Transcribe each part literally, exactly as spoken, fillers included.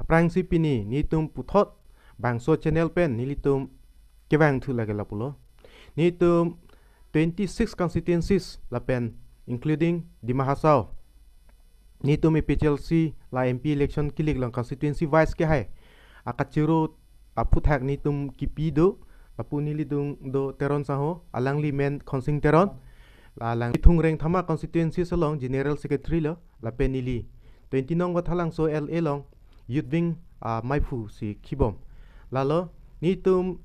Aphrangsi pini netum puthot bangso channel pen nelitum kevang thu lake lapulo. Netum twenty-six constituencies lapen including Dima Hasao, netum A P H L C la M P election kilik along constituency wise kehai akachoro aphuthak netum kipi do. Lapu neli dung do Teron Sangho, alangli men Khonsing Teron. La alang Thungreng Thama constituency along general secretary lo, lapen neli twenty nong Vathalangso L A along youth wing, ah, maiphu si khibom. Lalo netum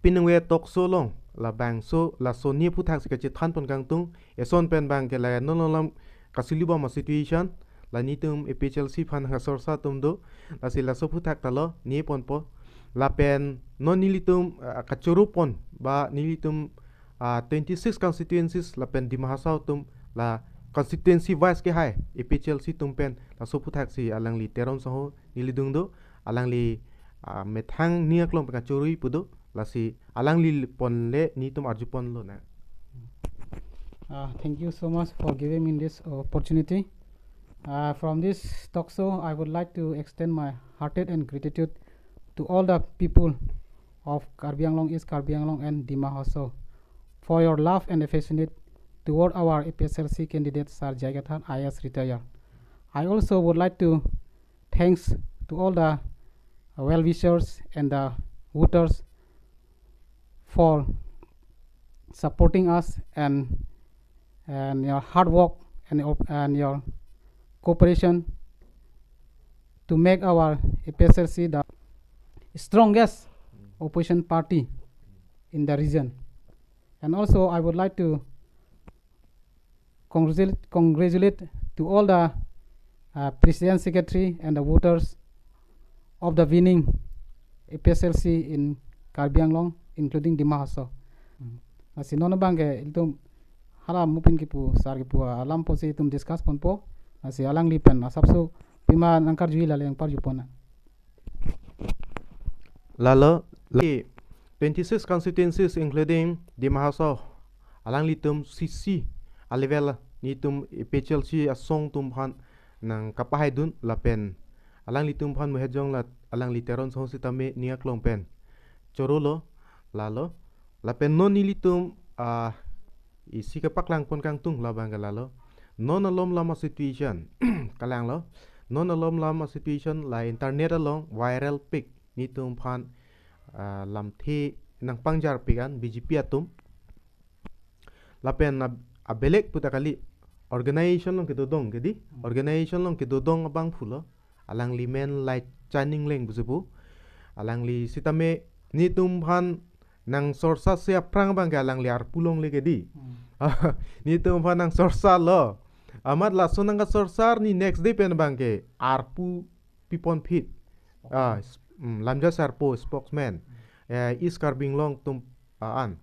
piningve talk show along labangso laso ni aphuthak si kachethan pon kangtung, eson pen abangke la non alam kasili bom a situation, la netum A P H L C aphan nangsorsa atum do, lasi laso aphuthak ta lo ni ponpo. Lapen non nelitum, ah, kachoro pon ba nelitum, ah, twenty-six constituencies lapen Dima Hasao atum la constituency wise kehai A P H L C atum pen laso aphuthak si alangli Teron Sangho neli dung do, alangli, ah, methang ni aklong pen kachoroi pu do, lasi alangli pon le netum arju pon lonang. Uh, thank you so much for giving me this opportunity. Uh, from this talk show, I would like to extend my hearted and gratitude to all the people of Karbi Anglong, East Karbi Anglong and Dima Hasao for your love and affectionate toward our A P H L C candidate Sir J I Kathar, I A S retired. I also would like to thanks to all the well-wishers and the voters for supporting us and, and your hard work and your, and your cooperation to make our A P H L C the strongest opposition party in the region. And also, I would like to congratulate, congratulate to all the, uh, president, secretary and the voters of the winning A P H L C in Karbi Anglong, including Dima Hasao. Hmm. Lasi non abangke ilitum hala mo pen kipu, sir kipu alam pusi itum discuss ponpo. Lasi alangli pen asapso pima nangkarju, ila le nangparju pon. Lalo, lagi twenty-six constituencies including Dima Hasao, alanglitum C C a level netum A P H L C asong atum aphan nangkapahaidun lapen alanglitum aphan muhejong la alangli Teron Sangho sitame ni aklong pen choro lo, lalo. Lapen non nelitum, ah, isi kepaklang pon kangtung labang ke lalo. Non alom lam a situation kalang lo. Non alom lam a situation la internet along viral pik netum aphan, ah, lamthe nangpangjar pik an B J P atum. Lapen ab-, abelek puta kali organization along kedodong kedi. Hmm. Organization along kedodong abangphu lo. Alangli men Laichan Engleng pusi pu. Alangli sitame netum aphan nangsorsa si aphrang abangke alangli arpu longle kedi. Hmm. Netum aphan nangsorsa lo. Amat laso nangkasorsa arni next day pen abangke arpu pipon phit. Ah, s-, mm, Lamja Sarpo spokesman. Eh, East Karbi Anglong atum, ah, an,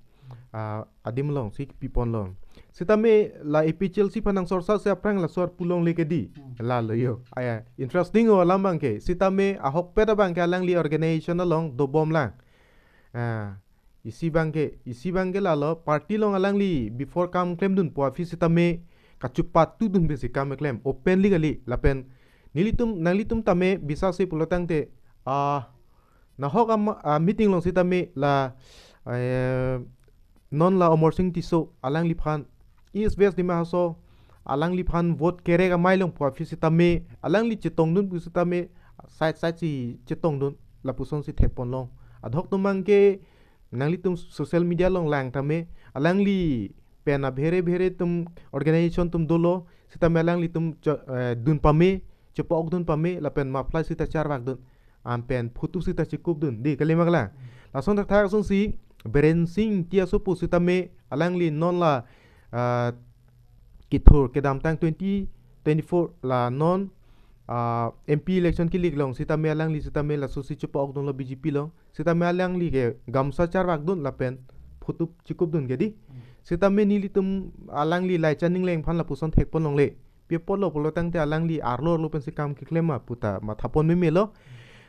ah, adim alongsi pipon long. Sitame la A P H L C aphan nangsorsa si aphrang laso arpu longle kedi. Hmm. Lalo yo. Aya, interesting o alam abangke. Sitame ahokpet abangke alangli organization along dobom lang. Ah, isi abangke, isi abangke lalo party along alangli before kam klemdun pu aphi sitame kachepatudun besi kam klem. Openly kali lapen nelitum, nanglitum tame bisa si pulo tangte, ah, nahok ama, ah, meeting along sitame la, eh, non la Amarsing Tisso alangliphan East West Dima Hasao alangliphan vote kerek amei long pu aphi sitame alangli chetongdun pu sitame side side si chetongdun lapuson si thekpon long. Adhok atum abangke nanglitum social media along lang tame alangli pen abhere bhere atum organization atum dolo sitame alanglitum cho-, eh, dun pame, chepa-ok dun pame lapen muffler sita charvak dun. An pen photo sita chekup dun. Di kali ma kali. Lason thakthak asonsi Biren Singh Tiasso pu sitame alangli non la, ah, kethur kedamtang twenty twenty-four la non, ah, M P election kilik along sitame alangli sitame lasosi chepa-ok dunlo B J P along. Sitame alangli ke gamsa charvak dun lapen photo chekup dun kedi. Sitame nelitum alangli Laichan Engleng aphan lapuson thekpon longle. Pi apotlo pulo tangte alangli arlo arlo pensi kam keklem ma puta mathapon memelo.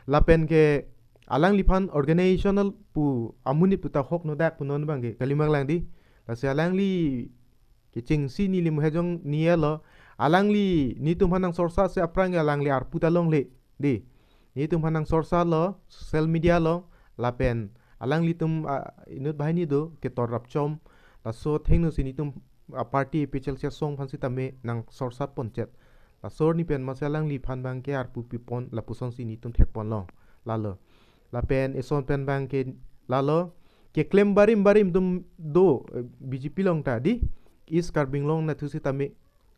Lapen ke alangliphan organizational pu amonit puta hok nodak pu non abangke kali ma kali di. Lasi alangli kechengsi neli muhejong ni-elo. Alangli netum aphan nangsorsa si aphrang alangli arpu ta longle. Di. Netum aphan nangsorsarlo social media along, lapen alanglitum, ah, inut banghini do, ketor rapchom, laso athengno si netum, ah, party A P H L C asong aphan sitame nangsorsar ponchot. Laso arni pen masi alangliphan abangke arpu pipon, lapuson si netum thekponlong. Lalo. Lapen eson pen abangke lalo. Keklem barim barim atum do, eh, B J P along ta dei. East Karbi Anglong anatthu sitame,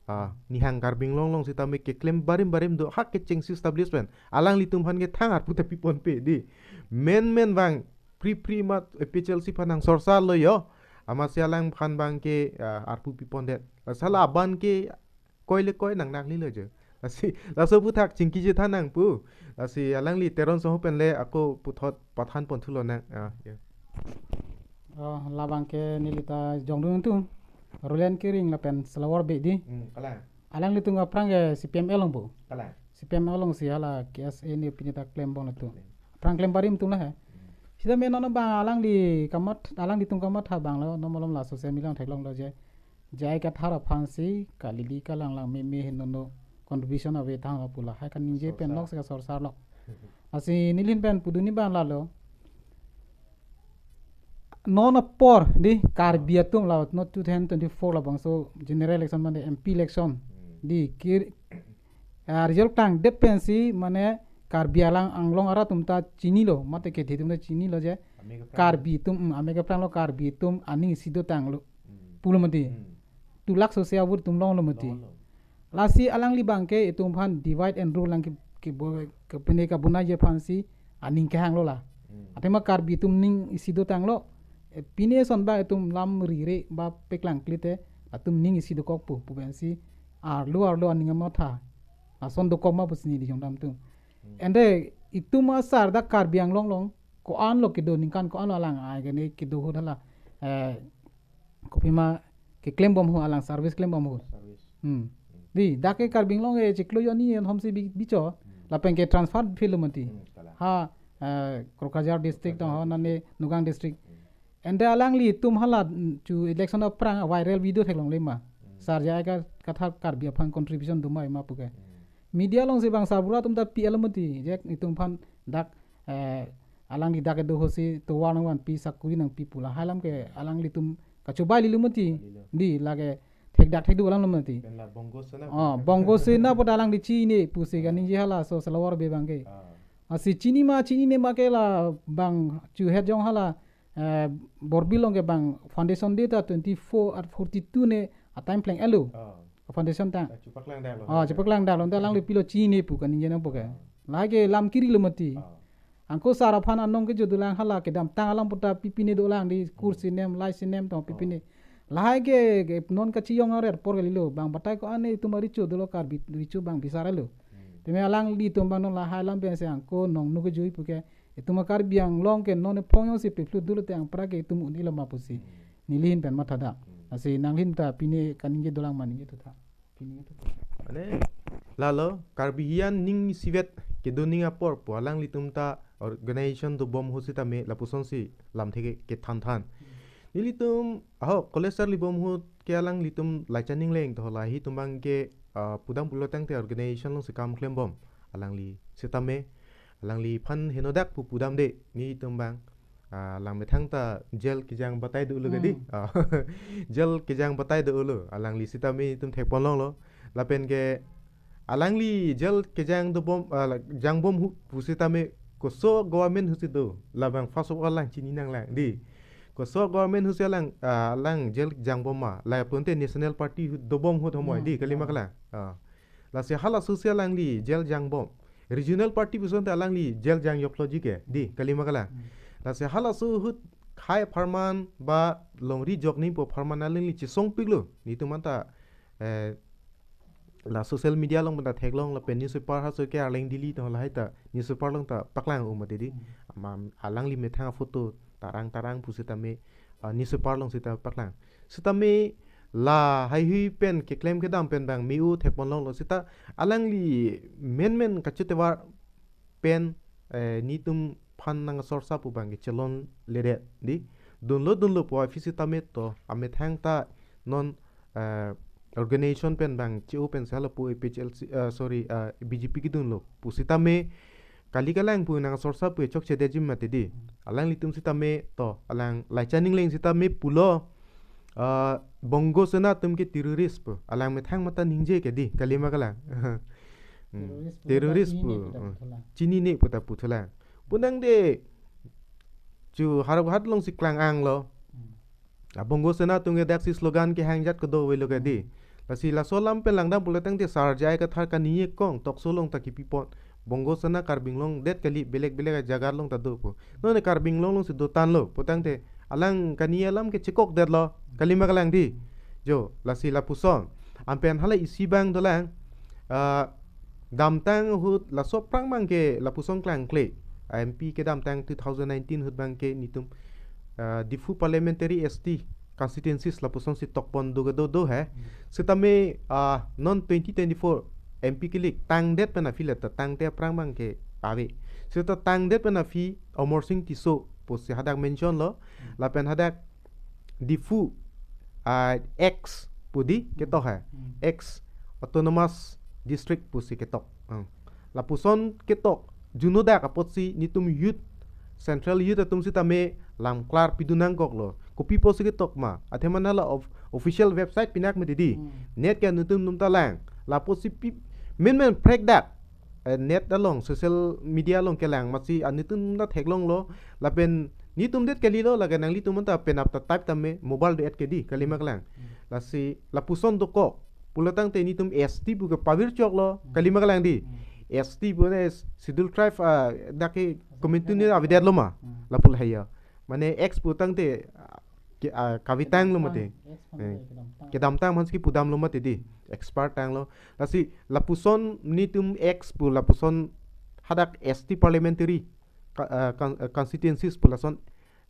ah, nihang Karbi Anglong along sitame keklem barim barim do, ha kechengsi establishment. Alanglitum aphan ke thang arpu ta piponpe dei. Menmen abang pri pri amat A P H L C aphan nangsorsarlo yo. Amatsi alangphan abangke, ah, arpu pipondet. Lasi hala aban ke koi le koi nang nangli lo jo. Lasi, laso aphuthak chingki chethan nangpo. Lasi alangli Teron Songho pen le ako puthot pathan ponthu lonang. Ah, ya. Oh, labang ke neli ta jongdun tu. Roland Kering lapen Salawar Bey dei. Hmm, kalang. Alanglitum aphrang ke C P M along pu. Kalang. C P M along si hala K S A ni pini ta klembom atum. Klem. Aphrang klem barim atum la he. Hmm. Sitame non abang alangli kamat, alanglitum kamatha abang lo, non malom la social media along theklonglo je. J I Kathar aphansi kalili kalang lang meme henono contribution ave thang lo pu lahai kaningje pen Sorsar. Nok sika sorsarlo. Lasi neli ahin pen pudun abang lalo. Non apor dei Karbi atum la, not two thousand twenty-four labangso general election mane M P election. Hmm. Dei kir, ah, result klangdet pensi mane Karbi alang Anglong arat atum ta chinilo, mate kethe atum ta chinilo je. Amei kaphrang. Karbi atum, mm, amei kaphrang lo Karbi atum aning isi dotanglo. Hmm. Pulo mati. Hmm. Two lakh sose a-vote atum longlo mati. Longlo. Lasi alangli abangke itum aphan divide and rule lang ke, ke bo-, ke pine kabunai je aphansi aning kehanglo la. Hmm. Athema Karbi atum ning isi dotanglo. Eh, pine ason ba itum lam rire ba paklang klite atum ning isi dokok pu, pu pensi arlo arlo aning amatha. Lason dokok ma pusi neli jongdam atum. Hmm. Ante itum asar dak Karbi Anglong along ko-an lo kedo, ningkan ko-an lo alang ai kene kedo ahut hala, eh, kopima keklembom ahut, alang service klembom ahut. Service. Hmm. Hmm. Dei, dak ke Karbi Anglong ke chiklo jonni athom si bi-, bichot. Hmm. Lapen ke transfer philo mati. Hmm, kalang. Ha, eh, Kokrajhar district Kokrajhar tong ho district. Nane Nagaon district. Hmm. Ante alanglitum hala, mm, chu election aphrang viral video theklongle ma. Hmm. Sar J I Ka-, Kathar Karbi aphan contribution do ma ma pu ke. Hmm. Media alongsi bang sarbura atum ta pi-etlo mati. Je itum aphan dak, eh, alangli dak kedo ahut si tovar nangvanpi, sakuri nangpi pu lahai alam ke alanglitum kachobai lilo mati. Lilo. Dei, lake thekdak thekduk alam lo mati. Pen la Bongo Sena. Oh, Bongo Sena pu ta alangli chini pusi, ah, kaningje hala so Salawar Bey abangke. Ah. Lasi chini ma chinine ma ke labang chu het jong hala, eh, Borbil along ke bang foundation day ta twenty-four at forty-two ne a-time pleng-etlo. Ah. Foundation ta. Ah, chepaklang daklo. Ah, chepaklang daklo. Ante alangli pilo chini pu kaningje nangpo ke. Ah. Lahai ke lam kiri lo mati. Ah. Anke sar aphan anong kejo dolang hala kedamtang alam pu ta pipine dolang dei, kur, hmm, sinem, lai sinem tong pipine. Oh. Lahai ke, ke non kachijong aret apor kalilo, bang batai ko-an itum aricho dolo, Karbi richo bang bisarlo. Hmm. Teme alanglitum abang non lahai alam pensi anke nongnu kejui pu ke, itum a-Karbi Anglong ke non ephong jongsi peplut dolo te anpra ke itum un-elo ma pusi. Hmm. Neli ahin pen matha dak. Hmm. Lasi nanglihin ta pine kaningje dolang ma ningje thu tha. Pine thu tha. Mane, lalo, Karbi hian ning isivet kedo aning apor pu alanglitum ta organization dobom ahut sitame lapusonsi lamthe ke, kethan than. Hmm. Nelitum, aho, college arlibom ahut ke alanglitum Laichan Engleng to lahitum abangke, ah, pudam pulo tangte organization alongsi kam klembom. Alangli sitame, alangliphan henodak pu pudam dei, nelitum abang. Ah, alang methang ta jail kejang batai dolo ke dei. Hmm. Ah, jail kejang batai dolo. Alangli sitame itum thekponlonglo. Lapen ke alangli jail kejang dobom, ah, la-, jangbom ahut pusitame koso government ahutsi do. Labang first of all alang chini nanglang dei. Koso government ahutsi alang, ah, alang jail jangbom ma. Lapu ante national party ahut dobom ahut homoi, hmm, dei, kalima, ah, kalang. Ah. Lasi halaso ahutsi alangli jail jangbom. Regional party puson ta alangli jail jangjoklo ji ke, dei, kalima kalang. Hmm. Lasi halaso ahut khei apharman ba longri jok nangpo apharman alangli chesongpiklo. Netum anta, eh, la social media along anta theklong lapen newspaper halaso ke Arleng Daily to lahai ta newspaper along ta paklang-o mati dei. Hmm. Ama alangli methang a-photo tarang tarang pusitame, ah, newspaper along sita paklang. Sitame la haihui pen keklem kedam pen abang me-o thekponlonglo sita alangli menmen kachotovar pen, eh, netum aphan nangsorsa pu abangke chelonledet dei. Dunlo dunlo pu aphi sitame to amethang ta non, eh, organization pen abang che-o pensi halapu A P H L C, eh, sorry, eh, B J P kedunlo pusitame kali kalang pu nang sorsa pu chokchedetji mati di. Alanglitum sitame to, alang Laichan Engleng sitame pulo, ah, Bongo Sena atum ke terrorist pu. Alang methang mata ningje ke di, kalima kalang. Hmm. Terrorist pu ta Terrorist chinine pu, pu ta hmm, puthelang. Chinine pu ta puthelang. Pu tangte chu Howraghat alongsi klang-anglo. Hmm. A Bongo Sena atum ke daksi slogan kehangjat kedo avelo ke di. Lasi laso alam pen langdam pulo tangte Sar J I Kathar kaningje kong talk show along ta kipipon. Bongo Sena Karbi Anglong det kali, belek belek ajaga along ta do pu. Non Karbi Anglong alongsi dotanlo pu tangte alang kaningje alam ke chekokdetlo. Kalima kalang di. Jo, lasi lapuson. Anpen hala isi abang dolang. Ah, damtang ahut laso aphrang abang ke lapuson klangkle. Ah, M P kedamtang two thousand nineteen ahut abang ke netum, ah, Diphu Parliamentary S T constituencies lapusonsi tokpon do kedo do he. Hmm. Sitame, ah, non twenty twenty-four M P kelik tangdet pen aphi le ta tangte aphrang abang ke ave. Seta tangdet pen aphi Amarsing Tisso pusi hadak mentionlo. Hmm. Lapen hadak Diphu, ah, ex pu di ketok he. Hmm. Ex autonomous district pusi ketok. Hmm. Lapuson ketok juno dak apotsi netum youth, Central Youth atum sitame lamklar pidun nangkoklo. Kopi apotsi ketok ma? Athema hala of-, official website pinak mati di. Hmm. Net ke netum num ta lang. Lapotsi pi, menmen prekdak, eh, net along, social media along kelang, amatsi netum ta theklonglo. Lapen netum det kalilo, lake nanglitum ta penap ta type tame, mobile do-et ke di, kalima kalang. Hmm. Lasi lapuson dokok pulo tangte netum S T pu ke pavirchoklo, hmm, kalima kalang di. Hmm. S T pu ne Schedule Tribe, ah, dak ke community ne avedetlo ma? Hmm. Lapu lahai ya. Mane ex pu tangte, ah, ke, ah, kavitanglo mate. Kedamtang, ex pu tangte, eh, kedamtang. Kedamtang aphansi kipudamlo mate di. Expert tanglo. Lasi lapuson netum ex pu lapuson hadak S T parliamentary ka-, ah, con-, ah, constituencies pu lason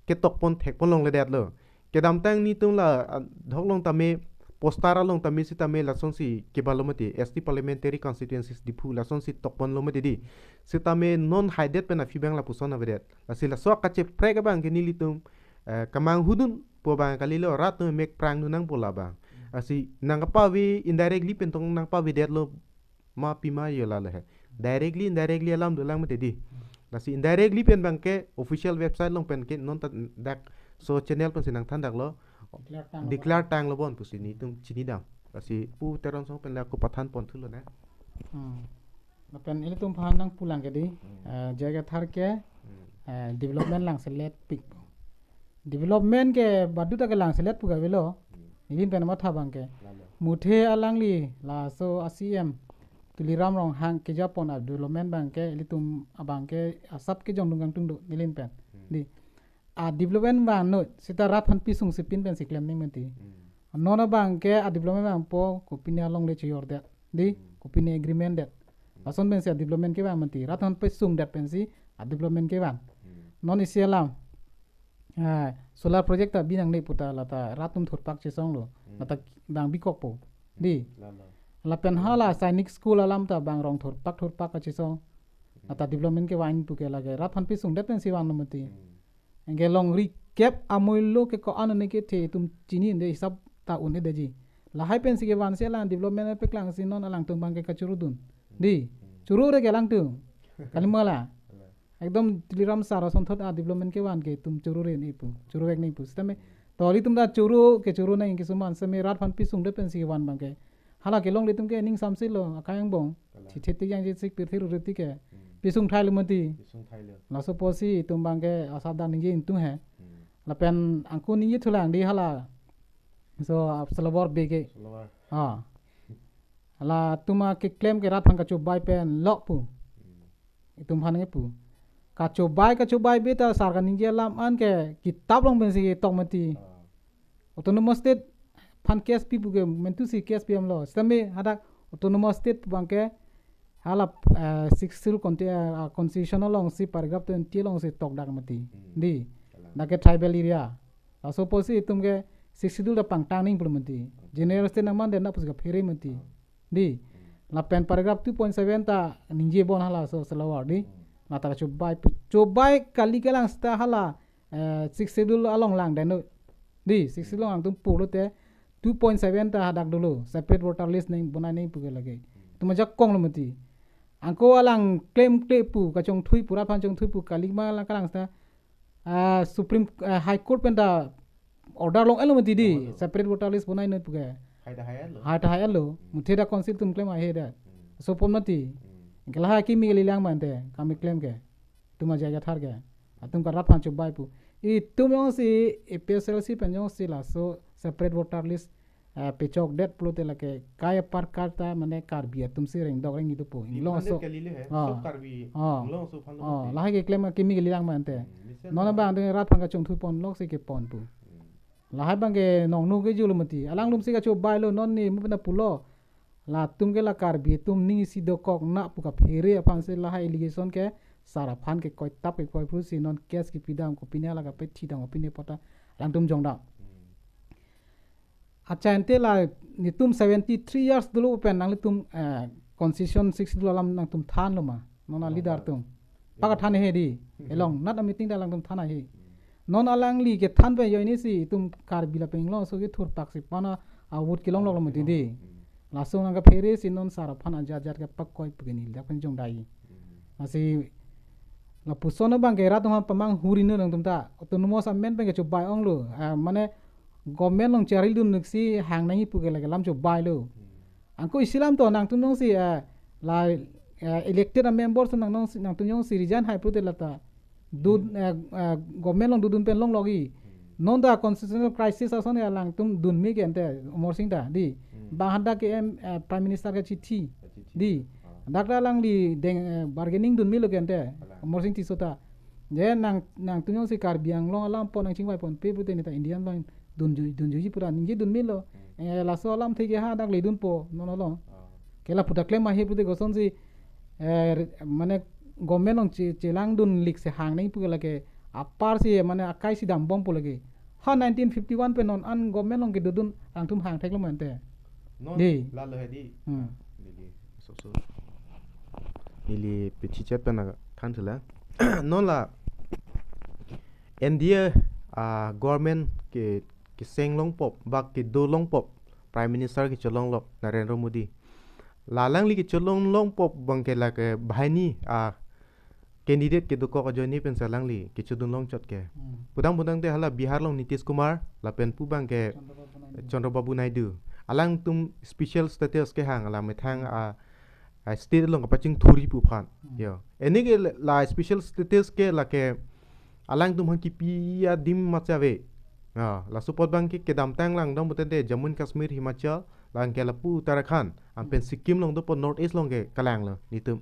ketokpon thekpon longledetlo. Kedamtang netum la, ah, doklong tame, poster along tame sitame lasonsi kebalo mati, S T parliamentary constituencies Diphu lasonsi tokponlo mati di. Sitame non haidet pen aphi abang lapuson avedet. Lasi laso kacheprek abang ke nelitum, eh, kamanghudun pu abang kalilo, rat no mek prang nu nang pu labang. Lasi nang kapave indirectly pen tong nang pavedetlo ma pima yo lalo he. Directly, indirectly alam dolang mati di. Lasi indirectly pen abang ke official website along pen ke non ta dak so channel pensi nangthandaklo. Declare tanglo. Declare tanglo bon pusi netum chinidam. Lasi Pu Teron Song pen la kopathan ponthulo na. Hmm. Lapen ilitum aphan nangpulang ke di, hmm, eh, J I Kathar ke, hmm, eh, development langseletpik. Development ke baduta ke langselet pu ke avelo. Hmm. Nelitum pen matha abang ke. Lalo. Muthe alangli laso a C M Tuliram Ronghang kejapon a development abang ke, ilitum abang ke asap kejongdun kangtung do nelitum pen. Hmm. Di. A development abang no, seta rat aphan pisungsi pin pensi klem nang mati. Hmm. Non abang ke a development abang po, kopine alongle chojordet. Di, hmm, kopine agreement det. Hmm. Lason pensi a development kevan mati. Rat aphan pisungdet pensi a development kevan. Hmm. Non isi alam. Ah, solar project ta binangne pu ta lata rat atum thurpak chesonglo. Hmm. Lata bang bikokpo. Di. Lalo. Lapen hala Sainik School alam ta bang rong thurpak thurpak kachesong. Hmm. Lata development kevan pu ke lake rat aphan pisungdet pensi vanlo mati. Hmm. Anke longri kep amoi lo ke ko-an ne kethe itum chinine, hisap ta un-edetji. Lahai pensi kevansi la development peklangsi non alangtum abang ke kachorudun. Di, hmm, chorure ke alangtum. Kalima la. Ala. Ekdom Tuliram sar asonthot a development kevan ke itum chorure nangji pu, choruvek nangji pu. Sitame, to ilitum ta choro ke choro nang kesung man sitame rat aphan pisungdet pensi kevan abang ke. Hala kelongle atum ke ning samsilo, akai angbong. Kalang. Chithe tik yang jisik pirthir uriti ke. Hmm. Pisung thailo mati. Pisung thailo. Laso apotsi itum abang ke asap dan ningje ingtung he. Hmm. Lapen angku ningje thulang di hala. So, ap selawar bege. Selawar. Ah. Hala atum akeklem ke rat aphan kachobai pen lok pu. Hmm. Itum aphan nangpu. Kachobai, kachobai beta sar kaningje alam an ke kitap along pensi ketok mati. Ah. Autonomous State aphan case pi pu ke mentu si case pi damlo. Sitame hadak Autonomous State abang ke hala, eh, Sixth Schedule conti-, eh, Constitution alongsi paragraph twenty alongsi tokdak mati. Hmm. Di. Kalang. Dak ke tribal area. Laso apotsi itum ke Sixth Schedule ta pangtang nangji pulo mati. General State nangmandet na pusi kaphere mati. Ah. Di. Hmm. Lapen paragraph two point seven ta ningje bon halaso selawar di. Hmm. Lata chobai pu, chobai kali kalang seta hala, eh, Sixth Schedule along langdetlo. Di, Sixth Schedule along atum pulote two point seven ta hadak dolo, separate voter list nang bonai nangji pu ke lake. Hmm. Itum ajakong lo mati. Anke alang klemkle pu, kachongthui pu, rat aphan chongthui pu, kalima alang kalang sa, ah, Supreme, ah, High Court pen ta order long-etlo mati di, Long-etlo. Separate voter list bonai nut pu ke. Hai ta hai-etlo. Hai ta hai-etlo. Hmm. Muthe ta council atum klem ahe det. Hmm. Laso pon mati. Hmm. Anke lahai kimi kalilang ma ante, kami klem ke. Atum ajat athar ke. Atum ke rat aphan chubai pu. Itum jongsi A P H L C pen jongsi laso separate voter list, ah, pechokdet pulote lake kai apar karta mane Karbi atum si rengdok rengni dopo. Inglong aso. Dependent kali le he. Ah. Sob Karbi. Ah. Inglong aso aphan lo Ah, mati. Lahai keklem kimi kalilang ma ante. Hmm, mesen Non ma. Abang ante rat aphan kachongthui pon lok si kepon pu. Hmm. Lahai abang ke nongnu ke julo mati. Alanglitum si kachubai lo non ni mu pena pulo. Latum ke la Karbi atum ning isi dokok na pu kaphere aphan si lahai allegation ke sar aphan ke koitap ke koi phu si non case kepidam kopine la kapethi dam kopine pota alangtum jongdam. Hmm. Acha ante la netum seventy three years dolo pen nanglitum, eh, constitution six dolo alam nangtum thanlo ma. Non a Long leader ma. Atum. Pak Long than ma. He di. Hmm. Elong nat a meeting ta alangtum than ahe. Hmm. Non alangli kethan pen joine si itum Karbi lapen Inglong aso kethur tak si pana a vote kelong lok lo mati di. Hmm. Laso nang kaphere si non sar aphan ajat ajat ke pak koi pu ke neli dak pen jongdai. Hmm. Lasi lapuson abang ke rat aphan pamang huri no nangtum ta. Autonomous amendment pen kechubai onglo. Ah, mane government along charil dun nuk si hang nangji pu ke lake lam chubai lo. Hmm. Anke isi alam to nangtum jongsi, eh, la, eh, elected a member atum nang nongsi, nangtum jongsi resign hai pulote lata. Dun, Hmm. eh, eh, government along dodun pen long lok-i. Hmm. Non ta constitutional crisis ason ke alangtum dunme ke ante Amarsing ta di. Hmm. Bang hadak ke em, eh, Prime Minister ke chithi. Chithi. Di. Ah. Dak ta alangli deng, eh, bargaining dunme lo ke ante Alang. Amarsing Tisso ta. Je nang, nangtum jongsi Karbi Anglong alam pon nangchingvai ponpe pulote neta Indian line dunju, dunjuji pura ningje dunme lo. Hmm. Eh, laso alamthe ke hadak le dunpo, non along. Ah. Ke lapu ta klem ahe pulote kosonsi, eh, re-, mane government along che-, chelang dun lik si hang nangji pu ke lake apar si mane akai si dambompo lake. Ha nineteen fifty-one pen non an government along kedodun nangtum hang theklo ma ante. Non Di. Lalo he di. Hmm. Ah, neli, so, so. Neli pithichet pen than thula. Non la N D A, ah, government ke, keseng longpo, bak kedo longpo, Prime Minister kecholong lok Narendra Modi. La alangli kecholong longpo abang ke lake banghini, ah, candidate kedokok ajoine pen si alangli kechodun long chot ke. Hmm. Pudam pudam te hala Bihar along Nitish Kumar, lapen pu abang ke Chandrababu Naidu. Chandrababu Naidu. Alangtum special status kehang alamethang, ah, ah, state along kapachingthurji pu aphan. Hmm. Yo. Ene ke la special status ke lake alangtum aphan kipi adim machave. Ah, laso apot abang ke kedamtang langdam putente Jammu and Kashmir, Himachal, lang ke lapu Uttarakhand, anpen Hmm. Sikkim along dopo North East along ke kalanglo netum.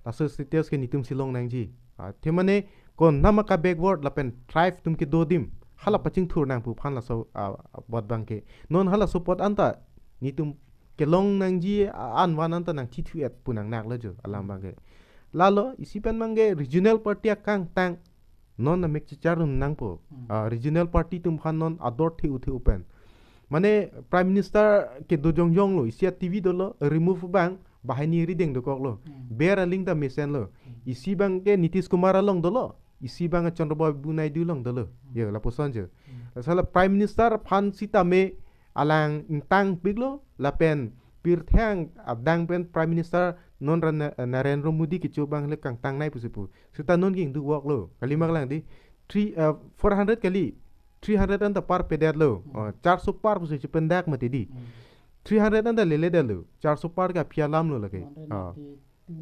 Laso status ke netum si long nangji. Ah, the mane konat ma ka backward lapen tribe atum kedo adim hala pachingthur nang pu aphan laso, ah, apot abang ke. Non halaso apot anta netum kelong nangji, ah, an van anta nangthithu-et pu nangnaklo jo alam abang ke. Lalo isi pen abang ke regional party akangtang non amek chechar dun nangpo. Hmm. Ah, regional party atum aphan non ador the-u the-u pen. Mane Prime Minister kedo jongjong lo, isi a T V dolo, remove abang, banghini rideng dokok lo. Hmm. Ber aling ta mesen lo. Hmm. Isi abang ke Nitish Kumar along dolo, isi abang Chandrababu Naidu along dolo. Hmm. Yo, lapuson jo. Hmm. Laso la Prime Minister aphan sitame alang ingtangpiklo, lapen pirthe adang pen Prime Minister non Ra-, Narendra Modi kecho abang le kangtangnei pusi pu. Seta non ke ingduk voklo. Kalima kelang di three, uh, four hundred kali. Three hundred anta par pedetlo. Hmm. Oh, charso par pusi chependak mati di. Hmm. Three hundred anta leledetlo. Charso par ke aphi alam lo lake. One hundred ninety-two Ah.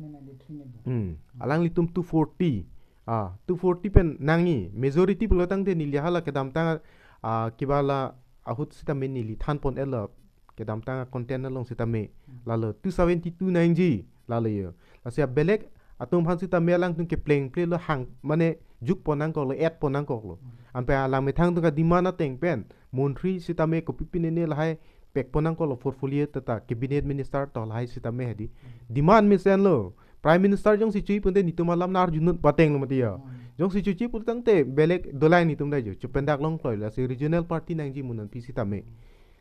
ne ninety-three ne do. Hmm. Alanglitum two forty. Ah, two forty pen nangji. Majority pulo tangte neli hala kedamtang, ah, kibala ahut sitame neli thanpon etlo. Kedamtang content along sitame. Hmm. Lalo two seventy-two nangji. Lalo yo. Lasi abelek atum aphan sitame alangtum keplengple lo hang, mane jukpon nangkoklo, etpon nangkoklo. Hmm. Anpen alamethang atum ke demand ateng pen. Montri sitame kopi pine ne lahai pekpon nangkoklo portfolio tata cabinet minister to lahai sitame hedi. Hmm. Demand mesenlo. Prime Minister jongsi choji pute netum alam nar junut pateng lo mati ya. Hmm. Jongsi choji pute tangte belek dolang netum dai jo. Chependak longkloi lasi regional party nangji mo non pi sitame.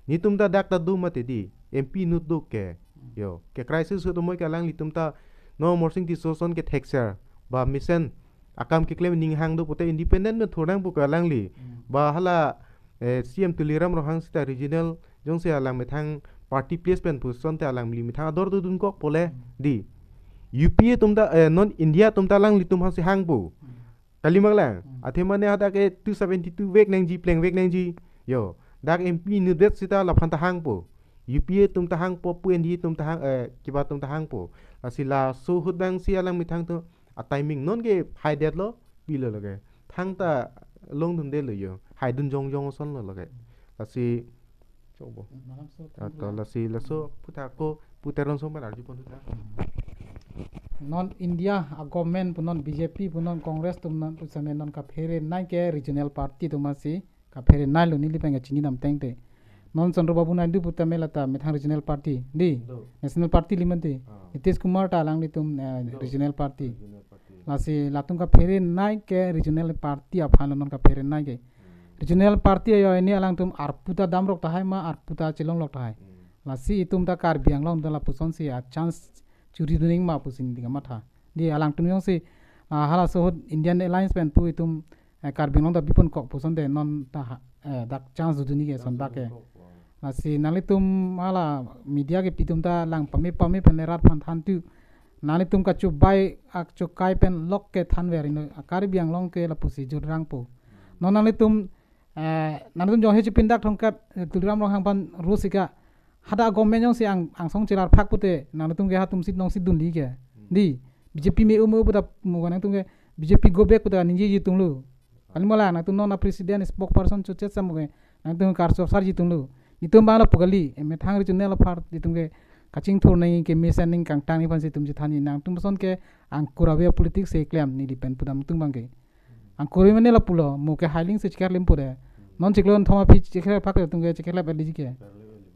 Netum ta dak ta do mati di. M P inut do ke. Hmm. Yo. Ke crisis ahut amoi ke alanglitum ta non Amarsing Tisso ason ke thekser. Ba mesen akam keklem ning hang do pute independent me thurnang pu ke alangli. Hmm. Ba hala, eh, C M Tuliram Ronghang sita regional jongsi alang methang party place pen puson te alangli methang ador do dunkok pole Hmm. di. U P A atum ta, eh, non India atum ta alanglitum aphansi hangpo. Kali ma lang. Hmm. Athe mane hadak ke two seventy-two vek nangji, plengvek nangji. Yo, dak M P inutvet seta laphan ta hangpo. U P A atum ta hangpo, pu N D A atum ta hang, eh, kiba atum ta hangpo. Lasi laso ahut abangsi alang methang atum a timing non ke haidetlo, pilo lake. Thangta longdundelo yo. Haidun jongjong asonlo lake. Lasi, chobo. Malam so, Ah, to lasi laso aphuthak ko pu Teron Song pen arjupon thuta. Non India a government pu, non B J P pu, non Congress atum non pu same non kaphere nai ke regional party atum aphansi kaphere nailo, neli pen kachini dam tangte. Non Chandrababu Naidu pu tame lata methang regional party, di? Do. National party li mati. Ah. Nitish Kumar ta alanglitum, eh, Do. regional party. Regional party. Lasi latum kaphere nai ke regional party aphanlo non kaphere nai ke. Hmm. Regional party ayo ini alangtum arpu ta damrok tahai ma, arpu ta chelonglok tahai. Hmm. Lasi itum ta Karbi Anglong ta lapusonsi a chance churi dunang ma pusi neli kamatha. Di alangtum jongsi, ah, halaso ahut Indian Alliance pen pu itum, eh, Karbi Anglong ta biponkok puson te non ta ha-, eh, dak chance dodun-ik ke Chance son bak ke. dodun-ik, oh. Lasi nanglitum hala media kepi atum ta lang pame pame pen le rat aphan than tu. Nanglitum kachubai ak chukai pen lok ke thanver ino, a Karbi Anglong ke lapusi jurrangpo. Non nanglitum, eh, nanglitum jongsi chepindak thongkep, eh, Tuliram Ronghang aphan rosika. Hadak government jongsi ang, angsong chelar phak pute, nanglitum ke hatum sit nong sit dunli ke. Hmm. Di, B J P me-o me-o puta mo nangtum ke, B J P go back puta ningjeji atumlo. Kali ma lang, nangtum non a president spokesperson chochet sam ke, nangtum karso sarji atumlo. Netum abang lapu kali, eh, methang regional apart netum ke kachingthur nangji, kemesen nangji, kangtang nangji aphansi netum chethanji, nangtum ason ke angkur ave politics si klem neli pen pudam atum abang ke. Angkur ave mane lapulo, mo ke hailing si chikar lim pure. Non chiklo thoma pi chikar phak atum ke chikar lap liji ke.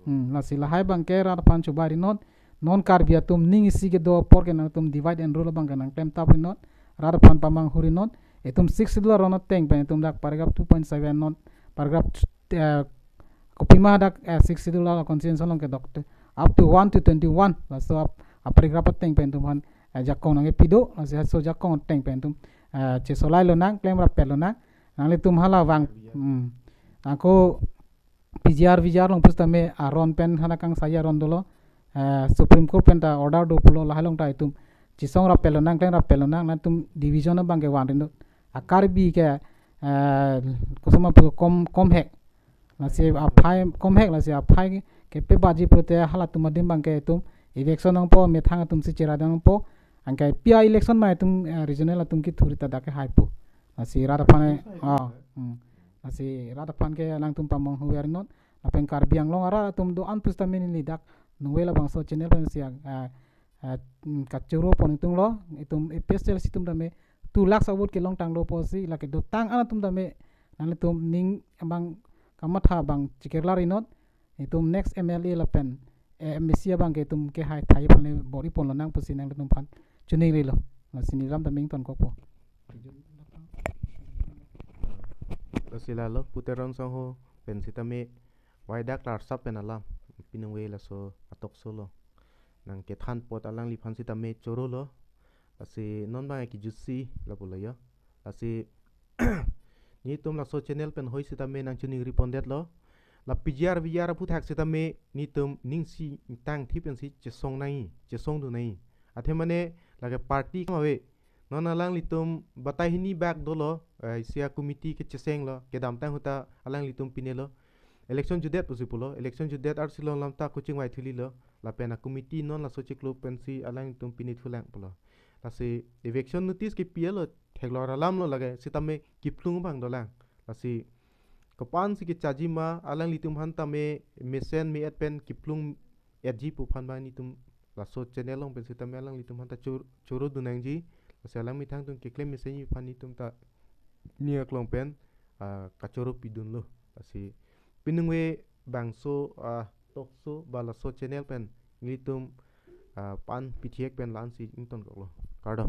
Hmm, lasi lahai abang ke rat aphan chubai ri non. Non Karbi atum ning isi kedo apor ke nangtum divide and rule abang ke nangklem tap ri non. Rat aphan pamanghu ri non. Itum Sixth Schedule aron ateng pen itum dak paragraph two point seven non. Paragraph, eh, kopima dak, eh, Sixth Schedule a constitution along kedok te. Up to one to twenty-one. Laso ap-, a paragraph ateng pen itum aphan, eh, jakong nangkepi do. Lasi laso jakong ateng pen itum, eh, chesolai lonang, klem rapet lonang. Nanglitum hala vang. Hmm. Ako P G R, V G R along pusitame aron pen hana kangsai aron dolo. Eh, Supreme Court pen ta order do pulo, lahai along ta itum chesong rapet lonang, klem rapet lonang, nangtum division abang ke van ri non. A Karbi ke, eh, koson ma pu kom, kom hek. Lasi aphai kom hek, lasi aphai kepe baji pulote halatum adim abang ke itum election nangpo, methang atum si chera nangpo. Anke pia election ma itum, eh, regional atum kethur ta dak ke haipo. Lasi rat aphan, ah, hmm. Lasi rat aphan ke alangtum pamanghu ver non. Lapen Karbi Anglong arat atum do-an pusitame neli dak nungve labangso channel pensi, ah, ah, mm, kachoro pon itum lo, itum A P H L C atum tame two lakhs a vote kelong tanglo pusi, lake dotang an atum tame, nanglitum ning abang kamatha abang chikirlar ri non, itum next M L A lapen, eh, M A C abang ke itum kehai thai aphan le bor-i pon lonang pusi nanglitum aphan choningri lo, lasi neli lam tame ingtonkokpo. Lasi lalo, pu Teron Song ho pen sitame, wai dak larsap pen alam, pinung ve laso a-talk show lo. Nangkethan apot alangliphan sitame choro lo. Lasi non abang kejutsi lapulo yo. Lasi netum laso channel pen hoi sitame nangchoningri pondetlo. La P G R V G R aphuthak sitame netum ning isi tangthi pensi chesong nangji, chesong dun nangji. Athe mane lake party kam ave. Non alanglitum batai hini bak dolo, eh, isi a-committee kechesenglo, kedamtang ahut ta alanglitum pinelo. Election jutdet pusi pulo, election jutdet arsi lo lam ta kochingvai thulilo, lapen a-committee non laso chiklo pensi alanglitum pine thulang pulo. Lasi eviction notice kepi-etlo, theklong alam lo lake, sitame kephlung abang dolang. Lasi kopan si kechaji ma, alanglitum aphan tame mesen me-et pen kephlung-etji pu aphan abang netum laso channel along pen sitame alanglitum aphan ta chor-, choro dun nangji. Lasi alang methang atum keklem mesenji aphan netum ta ning aklong pen, ah, kachoro pidunlo. Lasi pinung ve bangso, ah, talk show ba laso channel pen nelitum, ah, pan pithek pen la-ansi ingtonkoklo. Kardom.